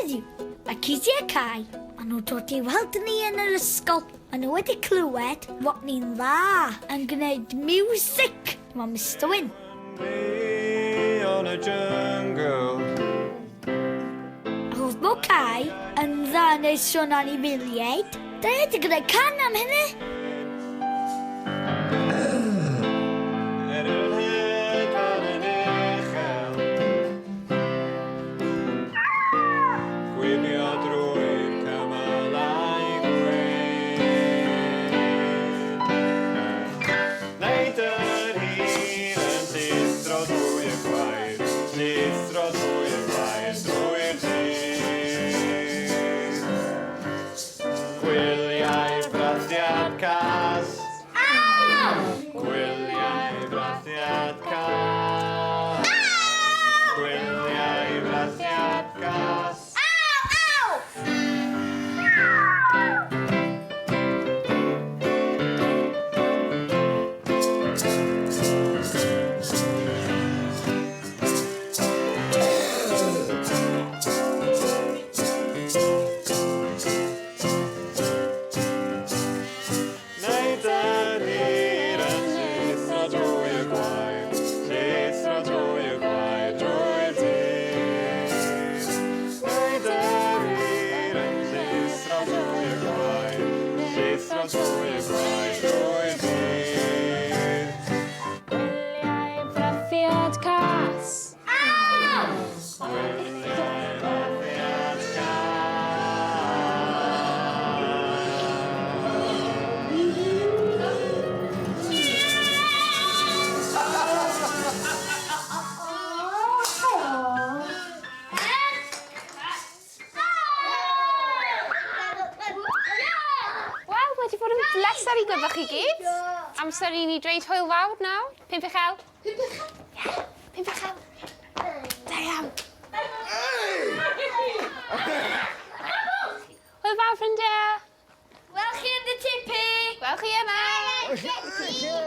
Heddiw, mae Kitty a Kai, maen nhw'n dod i weld ni yn yr ysgol. Maen nhw wedi clywed fod ni'n dda yn gwneud music. Mae Mr Wyn. On a jungle. Achos bod Kai yn dda yn neud sŵn anifeiliaid, da ni wedi gwneud can am hynny. Er yn hedfan yn uchel. Gwibio drwy'r cymylau gwyn. Neidr hir yn llithro drwy y gwair, llithro drwy y gwair, drwy'r dydd. Gwyliau brathiad cas. Gwyliau brathiad cas. Gwyliau brathiad cas. Neidr hir yn llithro drwy y gwair, llithro drwy y gwair, drwy'r dydd. Neidr hir yn llithro drwy y gwair, llithro drwy y gwair, drwy'r dydd. Gwyliau brathiad cas. Gwyliau brathiad cas. Wel, wedi bod yn bleser i gwrdd â chi gyd. Amser i ni dweud hwyl fawr nawr. Pump uchel. Pump uchel? Ie, pump uchel. Da iawn. Hwyl fawr, ffrindiau. Wel chi yn y tipi! Gwel chi yna.